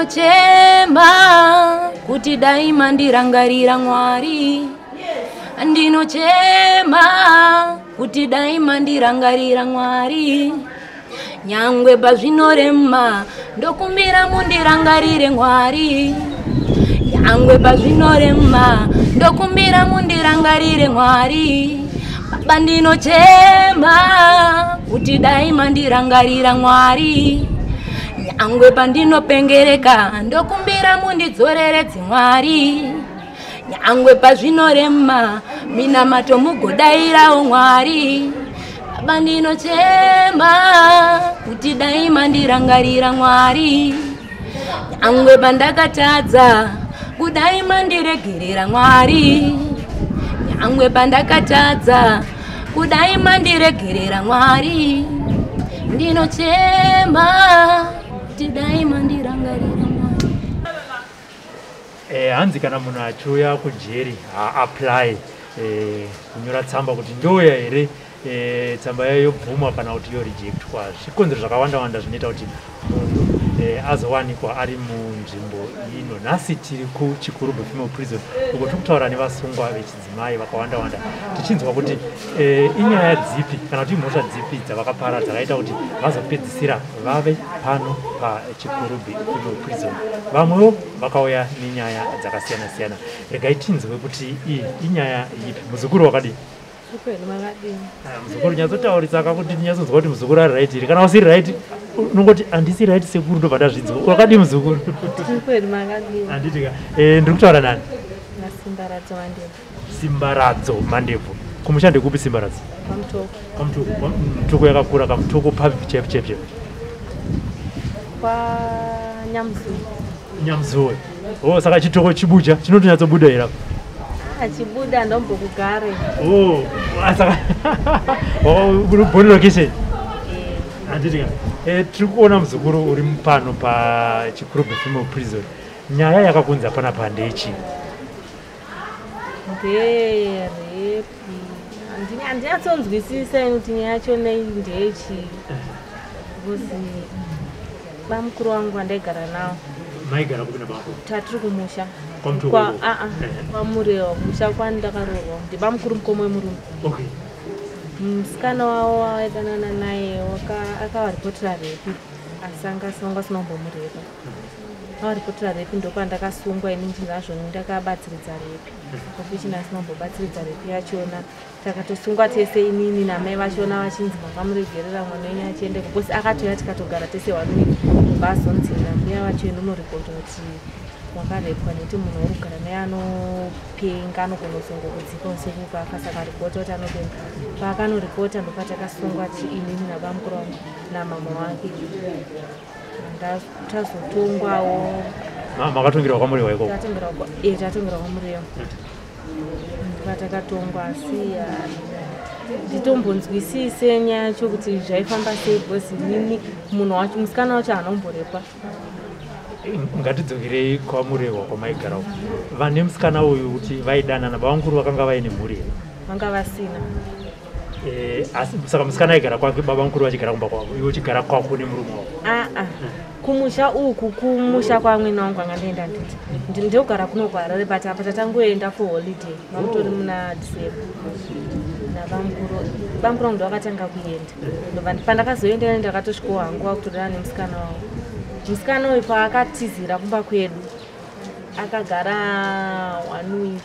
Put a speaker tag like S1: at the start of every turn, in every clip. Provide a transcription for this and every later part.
S1: Chema kuti dai mandirangarira Mwari, ndinochema kuti dai mandirangarira Mwari, nyangwe pazvinorema ndokumbira mundirangarire Mwari, nyangwe pazvinorema ndokumbira mundirangarire Mwari, Baba ndinochema kuti dai mandirangarira Mwari, nyangwe pandinopengereka ndokumbira mundidzoreredze Mwari, nyangwe pazvinorema minamato mugodairawo Mwari, Baba ndinochema kuti dai mandirangarira Mwari, nyangwe pandakatadza kudai mandiregerera Mwari, nyangwe pandakatadza kudai mandiregerera Mwari, ndinochema kuti dai mandirangarira Mwari.
S2: Hanzi kana munhu achiuya kujeri haapply kunyora tsamba kuti ndouya here, tsamba yayo yobvumwa kana kuti yorejectwa. Zvikonzero zvakawanda wanda zvinoita kuti munhu azowanikwa ari munzvimbo ino. Nhasi tiri kuChikurubi Female Prison uko tiri kutaura nevasungwa vechidzimai vakawanda wanda, tichinzwa kuti inyaya dzipi kana kuti imhosva dzipi dzavakapara dzakaita kuti vazopedzisira vave pano paChikurubi Female Prison. Vamwewo vakauya nenyaya dzakasiyana siyana. Regai tinzwe kuti iyi inyaya ipi. Muzukuru wakadii? Muzukuru nyatsotaurisa kuti ndinyatsonzwa kuti muzukuru ari right here. Kana usiri right unongoti handisi right sekuru, ndobva ndazvinzwa. Wakadii muzukuru? Handiti ka. Ndiri kutaura nani?
S3: Simbaradzo Mandebvu.
S2: Simbaradzo Mandebvu. Kumusha ndekupi Simbaradzo?
S3: Kwamutoko.
S2: Kwamutoko. Mutoko yakakura. Kamutoko papi chaipo chaipo chaipo?
S3: Kwa Nyamzuwe.
S2: Nyamzuwe. Oh, saka chitoko chibuja chinotonyatsobuda here apa?
S3: Achibuda ndombokugare.
S2: Oh, saka uri location. Handiti ka. Tiri kuona muzukuru uri pano paChikurubi Female Prison. Nyaya yakakunza panapa ndeichi?
S3: Nderape. Handinyatsonzwisisa ini kuti nyaya yacho ndeyechi, because bamukuru wangu wandaigara nawo.
S2: Maigara kupi nabako?
S3: Tatiri kumusha.
S2: Kwamutoko
S3: Kwa
S2: ikoko?
S3: aa, kwaMurewa, kumusha kwandakaroorwa, ndibamukuru mukoma wemurume. Musikana wavo wavaidanana naye akavaripotera rape, asi anga asina kumbomurepa. Avaripotera rape, ndopandakasungwa ini ndinazvo ndakabatsiridza rape, ofichina asina kumbobatsiridza rape yachona. Takatosungwa tese inini namai vachona, vachinzi makamuregerera mwana wenyu achiende, because akatouya tikatogara tese one week, ndobva azonzi nambuya vacho inonoripota kuti wakarepwa, nekuti munhu wauri kugara naye anopenga, anogona kuzongokudzika usiku ukafa, saka ripota kuti anopenga. Paakanoripota ndopatakasungwa inini nabamukuru wangu namama wake. Tazotongwawo.
S2: Makatongerwa kwaMurewa ikoko?
S3: Tatongerwa kwaMurewa patakatongwa, asi nditombonzwisise nyaya yacho kuti zvaifamba sei, because inini munhu wacho, musikana wacho haana kumborepwa.
S2: Ngatidzokerei kwaMurewa kwamaigara uko. Vane musikana uyu kuti vaidanana, baba vakanga vaine mhuri here?
S3: Vanga vasina.
S2: Asi saka musikana aigara kwake, baba mukuru vachigara kumba kwavo, iwe uchigara kwako nemurume wako?
S3: Aa, kumusha uku, kumusha kwamwene wangu anga ndaenda, nditi ndogara kuno kuHarare, but apa tatangoenda for holiday, vamutori muna December nabamukuru. Bamukuru wangu ndovakatanga kuenda, ndobva pandakazoenda ini ndakatosvikawo hangu wakutorana nemusikana wavo. Musikana uyu paakatizira kumba kwedu akagara one week,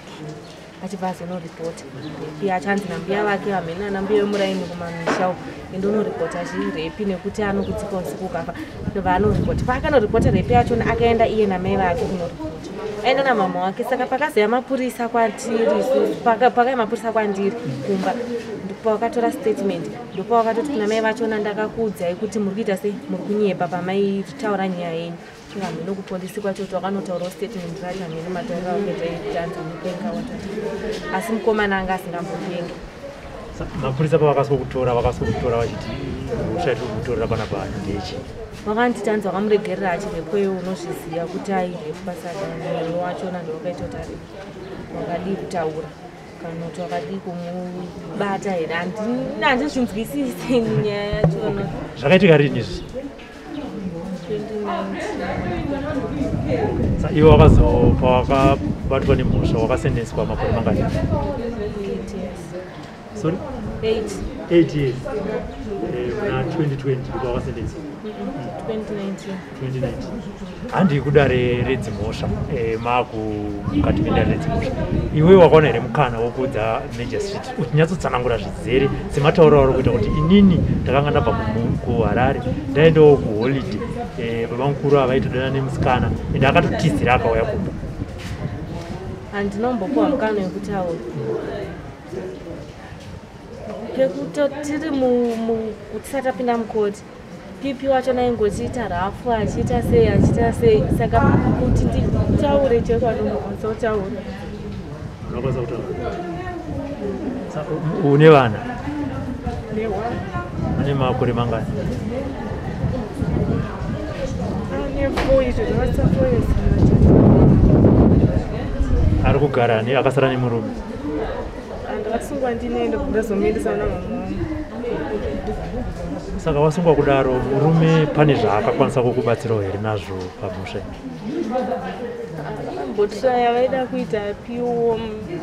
S3: achibva azonoripota rape. Achanzi nambuya vake, vamhene ana mbuya vemuraini kumamisha uko, endonoripota chirape nekuti anokudzika usiku ukafa. Ndobva anoripota. Paakanoripota rape yachona, akaenda iye namai vake kunoripota, aenda namama wake. Saka pakazoya mapurisa kwatiri isusu, pakauya mapurisa kwandiri kumba, ndopavakatora statement, ndopavakatoti kuna mai vachona, "Ndakakuudzai kuti muri kuita sei, muri kunyepa pamaitaura nyaya yenyu." Hameno kupolisi kwacho kuti wakanotaurawo statement racho, hameno matauriro akaita, tanzi mupenga watati, asi mukomana anga asingambopengi.
S2: Mapurisa pavakaswa kutora, vakaswa kutora vachiti mhosva yatiri kutorera panapa ndechi?
S3: Vakanditi tanzi wakamuregerera achirepweyo, unozviziva kuti airepwa, saka mwoyo wachona ndowakaita kuti arepe, wakadii kutaura kana kuti wakadii kumubata here? Handizvinzwisisi nyaya yachona.
S2: Zvakaitika rini izvi?
S3: 2019.
S2: Iwe wakazopa wakabatwa nemhosva wakasendeswa makore mangani?
S3: 8 years.
S2: Sorry?
S3: 8.
S2: 8 years. Muna 2020 ndipo wakasendeswa?
S3: 2019.
S2: 2019. Handi kudare redzimhosva, makumukati medare redzimhosva, iwe wakaona here mukana wokuudza magistrate uchinyatsotsangura zvizere sematauro auri kuita kuti inini ndakanga ndabva kuHarare, ndaendawo kuholiday, baba mukuru avaitodana nemusikana ende akatotizira akauya kumba?
S3: Handinombopuwa mukana wekutaura pekuto tiri tisati tapinda mukoti. Pipi wacho naingochiita rafu, achiita sei, achiita sei, saka kuti nditaure cheko anongokwanisa kutaura.
S2: Unokwanisa kutaura. Une vana? Ane makore mangani?
S3: Ane 4, izvo zvakasisa 4 years.
S2: Ari kugara akasara nemurume?
S3: Ndakasungwa ndinende, ndazomuendesa kuna mama wangu.
S2: Saka wasungwa kudaro, murume pane zvaakakwanisa kukubatsirawo here nazvo pamhosva iyi?
S3: Vakambotraya, vaida kuita piwo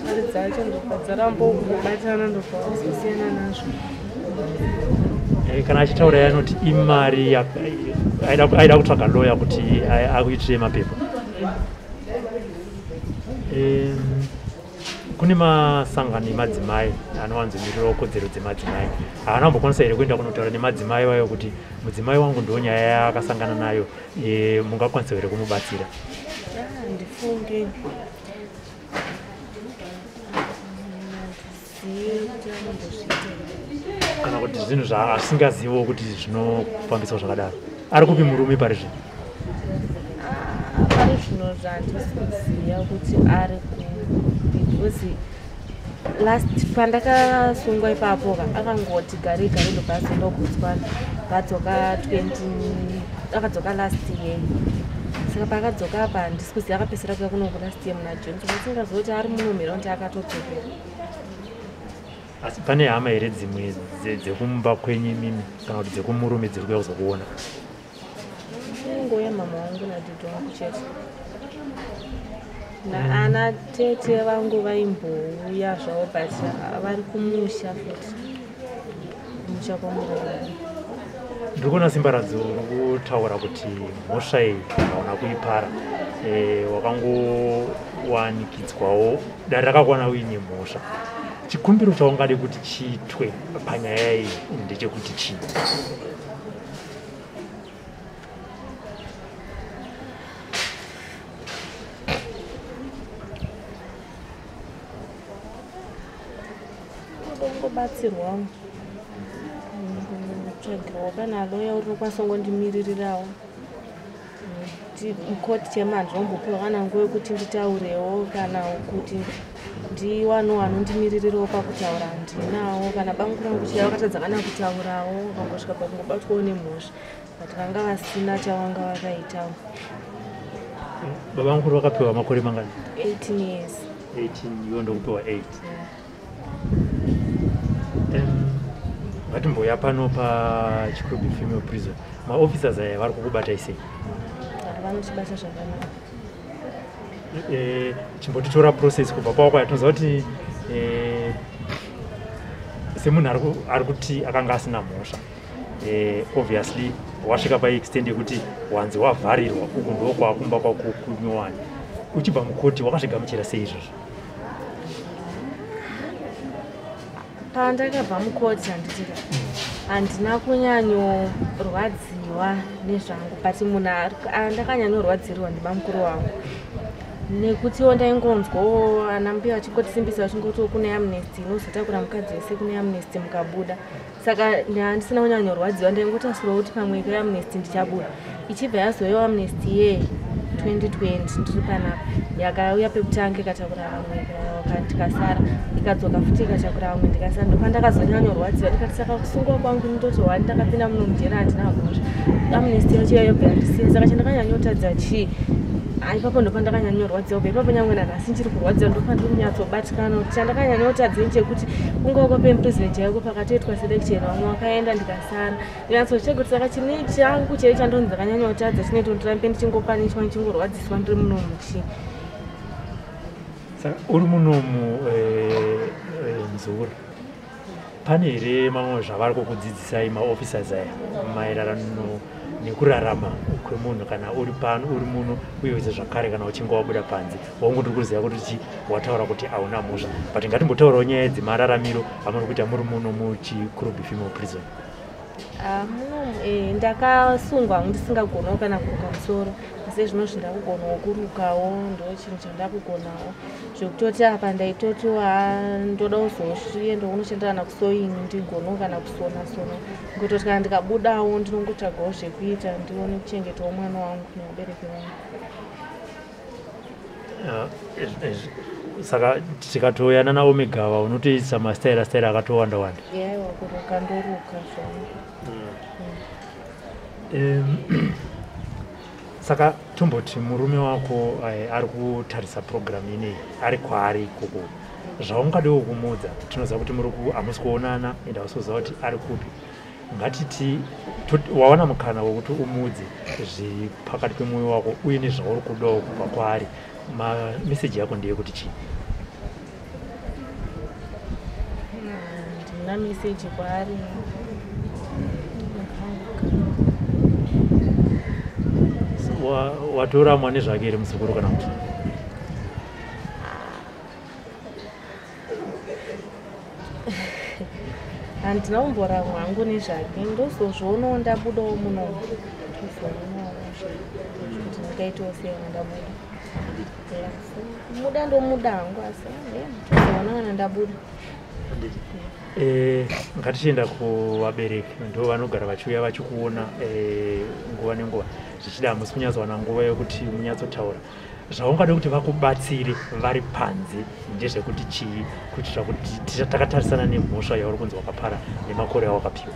S3: mari dzacho, ndobva dzarambokubatana, ndobva vazosiyana nazvo.
S2: Kana achitaura anoti imari aida kutsvaga loya kuti akuitire mapepa. Kune masangano emadzimai anowanzomirirawo kodzero dzemadzimai. Haana kumbokwanisa here kuenda kunotaura nemadzimai vayo kuti mudzimai wangu ndo nyaya yaakasangana nayo, mungakwanisa here kumubatsira?
S3: Handifunge, handizivi kuti anombozviita.
S2: Kana kuti zvinhu zvaasingaziviwo kuti zvinofambiswa zvakadaro. Ari kupi murume pari zvino?
S3: Pari zvino zvandisi kuziva kuti ari kupi, because last pandakasungwa ipapo ka, akangoti garei garei, ndobva azoenda kuBotswana. Vadzoka 20, akadzoka last year. Saka paakadzoka apa handisi kuziva, akapedzisira kuuya kunoku last year muna June, saka singazivi kuti ari muno mhera kuti akatodzokera.
S2: Asi pane hama here dzimwe dzekumba kwenyu imimi kana kuti dzekumurume dziri kuuya kuzokuona?
S3: Inongouya mama wangu nadhidhi wangu chete. Naana tete vangu vaimbouya zvavo, but vari kumusha futi, kumusha kwamurume.
S2: Ndiri kuona Simbaradzo uri kutaura kuti mhosva iyi hauna kuipara, wakangowanikidzwawo, dare rakakuwana uine mhosva. Chikumbiro chaungade kuti chiitwe panyaya iyi ndechekuti chii?
S3: Kungobatsirwawo, kutsvagirwawo kana loya uri unokwanisa kungondimiririrawo mukoti chema. Handinombopiwa kana nguva yekuti nditaurewo kana kuti ndiwanewo anondimiririrawo pakutaura, handinawo. Kana bamukuru vangu chiya vakatadza kana kutaurawo, vakangosvika pakungobatwawo nemhosva, but vanga vasina chavanga vakaitawo.
S2: Baba mukuru vakapiwa makore mangani?
S3: 18 years.
S2: 18, iwo ndokupiwa 8. Ngatimboya pano paChikurubi Female Prison. Maofficers aya vari kukubatai sei?
S3: Vanotibata zvakanaka.
S2: Chimbotitora process kubva pawakauya. Tinoziva kuti semunhu ari kuti akanga asina mhosva, obviously wasvika paextent yekuti wanzi wavharirwa uku, ndokwakumba kwako kunyowani. Uchibva mukoti wakazvigamuchira sei izvozvo?
S3: Pandakabva mukoti, handitika, handina kunyanyorwadziwa nezvangu, but munhu andakanyanyorwadzirwa ndibamukuru wangu, nekutiwo ndaingonzwawo ana mbuya vachingotisimbisa, vachingoti kune amnesty inozotakura mukadzi wese, kune amnesty mukabuda. Saka handisina kunyanyorwadziwa, ndaingotasurawo kuti pamwe keamnesty ndichabuda. Ichibva yazoyawo amnesty ye 2020 ndiri panapa, yakauya pekutanga ikatakura vamwe ndikasara, ikadzoka futi ikatakura vamwe ndikasara. Ndopandakazonyanyorwadziwa, ndikati saka kusungwa kwangu ndoti wani ndakapinda muno mujeri handina mhosva, amnesty yacho yayobva yandisiya, saka chandakanyanyotadza chii? Ipapo ndopandakanyanya ipapo nyangwe nanhasi ndiri kurwadziwa, ndopandiri kunyatsobatikana kuti chandakanyanyotadza chekuti kungaoko pemupresident yako pakatoitwa selection vamwe vakaenda ndikasara. Ndinyatsotya kuti saka chine changu chaicho chandonzi ndakanyanyotadza chinoita kuti ndirambe ndichingopanishwa ndichingorwadziswa ndiri munomu chii.
S2: Saka uri munomu Nzura, pane here mamwe zvavari kukudzidzisai maofficers aya maererano nekurarama kwemunhu kana uri pano uri muno, uye zvakare kana uchinge wabuda panze? Wangu ndiri kuziva kuti wataura kuti hauna mhosva, but ngatimbotaurawo nyaya dzemararamiro amuri kuita muri muno muChikurubi Female Prison.
S3: Muno ndakasungwa ndisingagonawo kana kuruka musoro, asi zvinozvi ndakugonawo kurukawo, ndo chinhu chandakugonawo. Zvekutoti apa ndaitoti ndoda kuzoenda kunoshanda kana kusewing, ndigonawo kana kusona sona, ngototi kana ndikabudawo ndinongotsvagawo zvekuita ndione kuchengetawo mwana wangu nevabereki vangu.
S2: Saka tikatoyana naOmega unotoisa mastaira staira akatowanda wanda.
S3: Yaiwa, kuruka ndoruka zvangu.
S2: Saka tomboti murume wako ari kutarisa program ineyi ari kwaari ikoko, zvaungadewo kumuudza, tinoziva kuti muri hamusi kuonana ende hausi kuti ari kupi, ngatiti wawana mukana wekuti umuudze zviri pakati pemwoyo wako uye nezvauri kudawo kubva kwaari, mameseji yako ndeyekuti chii?
S3: Ndina meseji kwaari.
S2: Watoramwa nezvake here muzukuru kana kuti?
S3: Handina kumboramwa hangu nezvake, ndozozvionawo ndabudawo munomu, ndozoonawo kuti ndingaitawo sei kana ndabuda. Muda ndomuda hangu, asi ndozoona kana ndabuda.
S2: Ngatichienda kuvabereki, ndo vanogara vachiuya vachikuona nguva nenguva, zvichida hamusi kunyatsowana nguva yekuti munyatsotaura. Zvaungade kuti vakubatsire vari panze ndezvekuti chii, kuitira kuti takatarisana nemhosva yauri kunzi wakapara nemakore awakapiwa?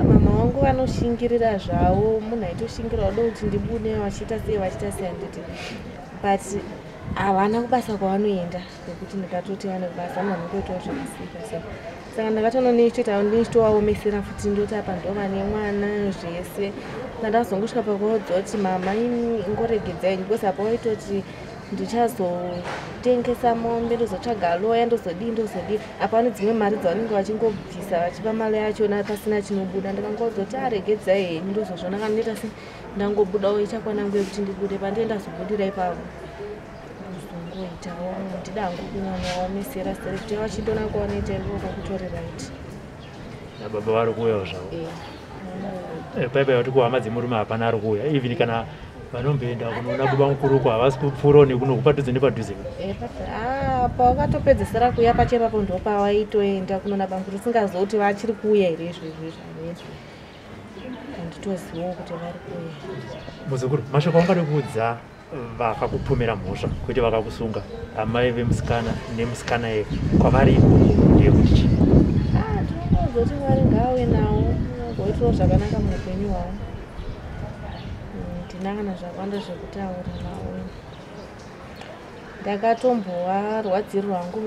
S3: Mama vangu vanoshingirira zvavo, munhu aitoshingira wada kuti ndibude, vachiita sei vachiita sei handiti, but havana kubasa kwavanoenda nekuti ndikatoti vane kubasa vanhu vanongoitawo zvakasika so. Saka ndakatoona nechitovaomesera futi, ndoti apa ndova nemwana zvese. Ndazongosvika pakuvaudza kuti mama ingoregedzai, because apa waitoti ndichazotengesa mombe, ndozotsvaga loya, ndozodii ndozodii, apa vane dzimwe mari dzavanenge vachingobvisa vachipa mari yachona pasina chinobuda. Ndakangovaudza kuti aregedzai henyu, ndozozviona kana ndoita sei ndangobudawo, ichakwana nguva yekuti ndibude, pandee ndazobudira ipapo ndozongoitawo. Ndida hangu kunyanyaomesera sere kuti vachindona kwavanoita ikoko kutori right.
S2: Nababa vari kuuyawo zvavo? Paipai kuti kuhama dzemurume hapana ari kuuya, even kana vanomboenda kunoona baba mukuruko havasi kupfuurawo nekuno padhuze nepadhuze?
S3: Pavakatopedzesera kuuya pacho ipapo ndopavaitoenda kunoona bamukuru, singazoti vachiri kuuya here izvezvi zvanezvi, handitozivawo kuti vari kuuya.
S2: Muzukuru, mashoko aungade kuudza vakakupomera mhosva kwete vakakusunga, amai vemusikana nemusikana ye kwavari ikoko, ndeyekuti chii?
S3: Tinongozoti Mwari ngaave nawo, agoitirawo zvakanaka muupenyu hwavo. Ndina kana zvakawanda zvekutaura navo. Ndakatombovarwadzirwa hangu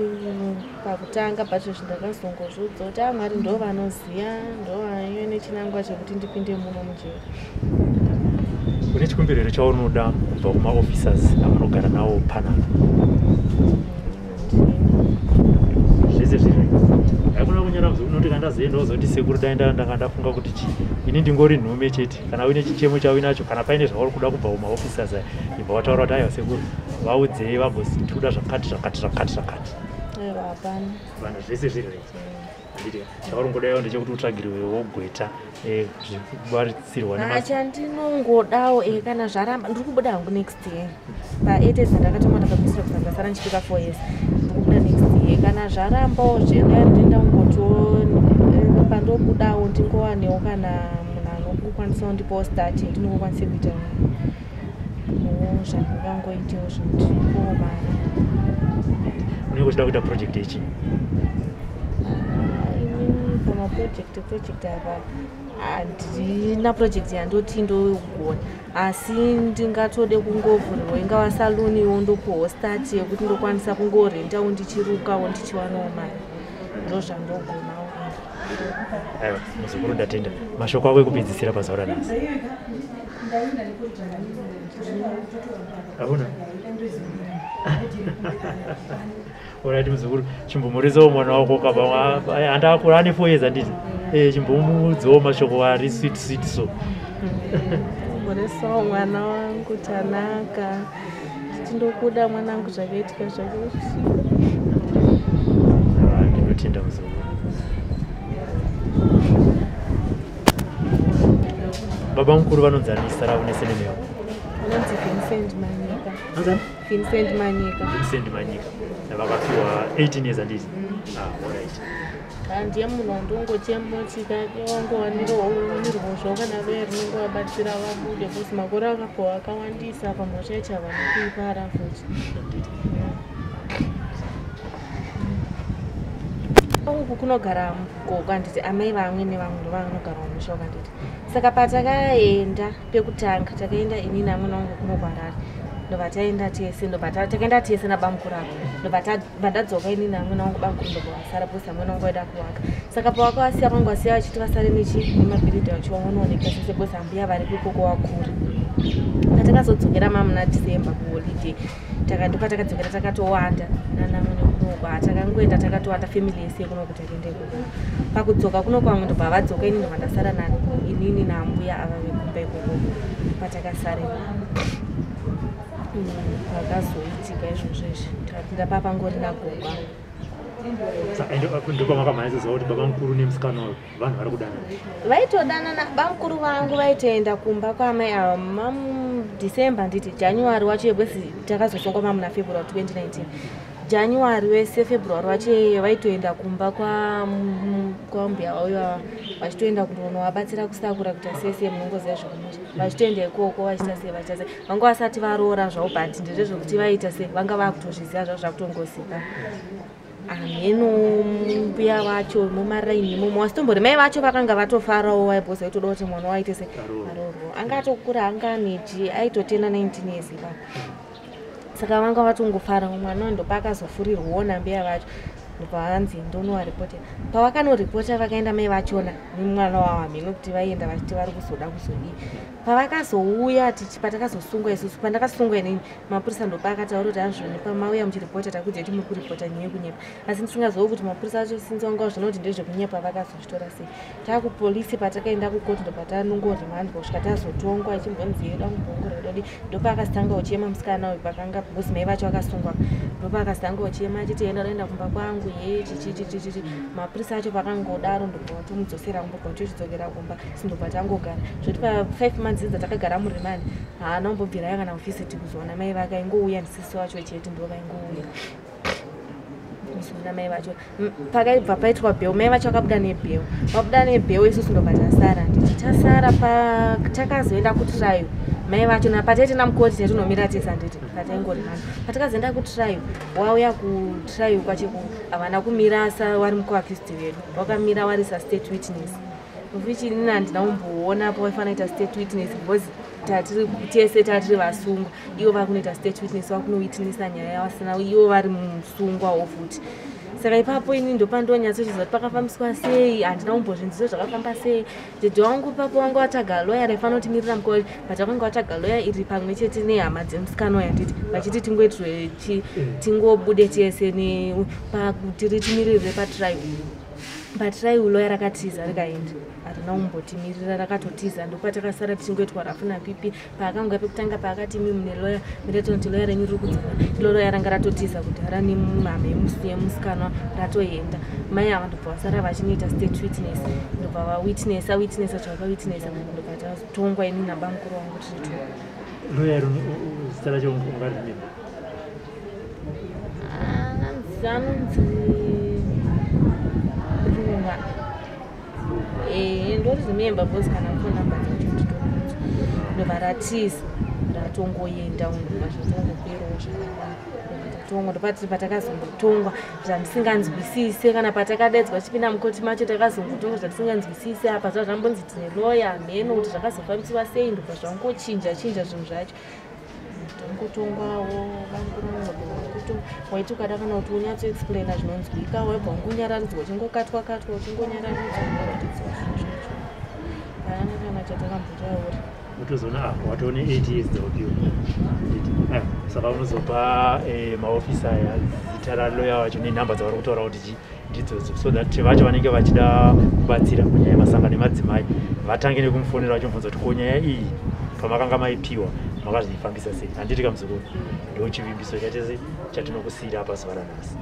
S3: pakutanga, but izvi ndakazongozviudza kuti Mwari ndo vanoziva, ndo vaive nechinangwa chekuti ndipinde muno mujeri.
S2: Une chikumbiro here chaunoda kubva kumaofficers amunogara nawo panapa? Zvese zviri haikuna kunyara unoti kana ndazoenda uzoti sekuru dai ndanga ndafunga kuti chii, ini ndingori nhume chete. Kana uine chichemo chauinacho, kana paine zvauri kuda kubva kumaofficers aya, ibva wataura kuti aiwa sekuru vaudzei vagozituda zvakati zvakati zvakati zvakati.
S3: Aiwa, hapana.
S2: Vanhu zvese zviri right, handiti? Chauri kungodaiwo ndechekuti utsvagirwewo gweta, zvibatsirwa.
S3: Chandinongodawo kana zvaramba, ndiri kubuda hangu next year pa8 years ndakatanga ndakabvisira kusa ndasara ndichipika 4 years, ndiri kubuda next year. Kana zvarambawo zveda, ndinoenda kungotiwo pandobudawo ndingowanewo kana munhu anongokwanisa kundipawo start, ndinongokwanisa kuita zvandingangoitewo zvindipowo mari.
S2: Unenge uchida kuita project yechii?
S3: Inini Pamaproject apa handina project yandoti ndogona, asi ndingatode kungovhurirwa ingava saluniwo ndopuhwo start yekuti ndokwanisa kungorentawo ndichirukawo ndichiwanawo mari, ndozvandogonawo.
S2: Aiwa muzukuru, ndatenda. Mashoko ako ekupedzisira pazuva ranhasi? Hauna? Alright muzukuru, chimbomuridzawo mwana wako kapa handakura ane 4 years handiti? Chimbomuudzawo mashoko ari sweet sweet so.
S3: Muresawo mwana wangu Tanaka, tindokuda mwanangu, zvakaitika zvakaitika.
S2: Ndinotenda muzukuru. Baba mukuru vanonzi ani zita ravo nesurname yavo?
S3: Vanonzi Vincent Manyika.
S2: Vanonzi ani?
S3: Vincent Manyika.
S2: Vincent Manyika. Vakapiwa 18 years handiti? Alright.
S3: Handiye munhu wandongochemoti wangowanirwo zvavo kana vaya rinongovabatsira vabude, because makore akapiwa akawandisa, pamhosva yacho havana kuipara futi. Uku kunogara gogo handiti, amai vamwene vamwe ndovanogara mumusha handiti. Saka patakaenda pekutanga, takaenda inini amwene wangu kuno kuHarare, ndobva taenda tese, ndobva takaenda tese nabamukuru avo, ndobva ndadzoka inini amwene wangu, bamukuru ndobva vasara because amwene wangu vaida kuvaka. Saka pavakavasiya vangu vasiya vachiti vasare nemabhiridha vachivaonooneka sese because ambuya varipo ikoko vakura. Patakazodzokera mamuna December kuholiday, ndopatakadzokera takatowanda nanamwene kunoko, takangoenda takatowanda family yese kunoko takaenda ikoko. Pakudzoka kunoko vamwe ndobva vadzoka, inini ndobva ndasara inini naambuya ava vekumba ikoko patakasarira. Pakazoitika izvozvo izvi tapinda papangori nagogo.
S2: Saka ndokwamakamhanyisa kuti baba mukuru nemusikana uyu vanhu vari kudanana?
S3: Vaitodanana. Bamukuru vangu vaitoenda kumba kwaamai ava mamuDecember nditi, January wacho yebwezi takazosongwa mamuna February 2019, January wese, February wacho vaitoenda kumba kwambuya vauyo ava, vachitoenda kundonovabatsira kusakura kuita sese, munongoziva zvekumusha, vachitoenda ikoko vachiita sei vachiita sei. Vanga vasati varoora zvavo, but ndezvekuti vaita sei, vanga vakutozviziva zvavo zvakutongozika. Hameno mbuya vacho mumaraini imomo, wasitombori mai vacho vakanga vatofarawo vaibhoza, vaitoda kuti mwana waite se aroorwa, anga atokura, anga aneji aitotena 19 years ipapo. Saka vanga vatongofarawo mwana ndopaakazofurirwawo nambuya vacho, ndobva vanzi ndonovaripotera. Pavakanoripota vakaenda mai vachona nemwana wavo, hameno kuti vaienda vachiti vari kuzoda kuzodii. Pavakazouya patakazosungwa isusu, pandakasungwa inini, mapurisa ndopaakataura kuti azvoni pamauya muchiripota takuudza kuti muri kuripota nyaya yekunyepa, asi ndisingazivi kuti mapurisa acho sinzi vanga vazviona kuti ndezvekunyepa vakazozvitora sei. Taakupolisi, patakaenda kukoti ndopatanongorimandwa kusvika tazotongwa, ichimbonzi yedu kumboongorora dodi. Ndopaakazotanga uchema musikana uyu pakanga because mai vacho vakasungwa, ndopaakazotanga uchema achiti enda roenda kumba kwangu ye chichichichichi. Mapurisa acho pakangodaro ndobva vatomudzosera kumba, bva tochidzokera kumba, si ndobva tangogara zvoti pa5 months dzatakagara murimani haana kumbobvira kana kuvisit kuzoona mai vake, aingouya ndisisi wacho chete ndo vaingouya kuzoona mai vacho. Pakaibva paitwa bail, mai vacho vakabuda nebail, vabuda nebail isusu ndobva tasara nditi tasara. Takazoenda kutrial mai vacho napataiti namukoti taitonomira tese handiti pataingorimana. Patakazoenda kutrial, wauya kutrial kwacho havana kumira vari mucoaccused vedu, vakamira vari sastate witness, which inini handina kumboona pavaifanira kuita state witness because tatiri tese tatiri vasungwa, ivo vakunoita state witness, vakunowitnessa nyaya yavasina, ivo vari musungwawo futi. Saka ipapo ini ndopandonyatsochiziva kuti pakafambiswa sei, handina kumbozvinzisa zvakafamba sei. Dhedhi wangu ipapo wanga watsvaga loya raifanira kutimirira mukoti, but vakanga vatsvaga loya iri pamwe chete nehama dzemusikana uyu handiti, vachiti tingoitirwe tingobude tese pakuti ritimiririre patrial. Patrial loya rakatiza rikaenda, harina kumbotimirira, rakatotiza. Ndopatakasara tichingoitwa rafu napipi. Paakanga pekutanga paakati imi mune loya miretonoti loya renyu riri kudzoka, ilo loya ranga ratotiza kudhara nemhama yemusikana ratoenda. Mai ava ndobva vasara vachinoita state witness, ndobva vawitnessa witnessa zvavakawitnessa, ndobva tatongwa ini nabamukuru wangu tiri two.
S2: Loya iri zita racho ungarimemba?
S3: Anonzi Ruva, ndoriremember because kana phone number dzacho nditonadzo. Ndobva ratiza ratongoenda, ndobva zvatongoperawo zvakanaka, ndobva. Ndopandakazotongwa, ndopatiri patakazongotongwa zvandisinganzwisise. Kana patakadaidzwa chipinda mukoti macho, takazongotongwa zvandisinganzwisise. Apa zva zvambonzi tine loya, mheno kuti zvakazofambisiwa sei. Ndobva zvangochinja chinja zvinhu zvacho. Tangotongwawo vangurangoto waiti ukada kana kuti unyatsoexplaina zvinonzwika, waibva wangonyararidzwa, uchingokatwa katwa, uchingonyararidzwa, unoratidzwa zvinhu zvacho. Haana kana chatakambotaura.
S2: Utozoona ah, watone 8 years dzaupiwa. Saka unozopa maofisa aya zita raloya wacho nenhamba dzavari kutaura kuti chi ndidzodzo, so that vacho vanenge vachida kubatsira kunyaya yemasangano emadzimai vatange nekumufonera vachimubvunza kuti ko nyaya iyi pamakanga maipiwa makazoifambisa sei. Handiti kamuzukuru? Ndo chivimbiso chatese chatinokusiyira pazuva ranhasi.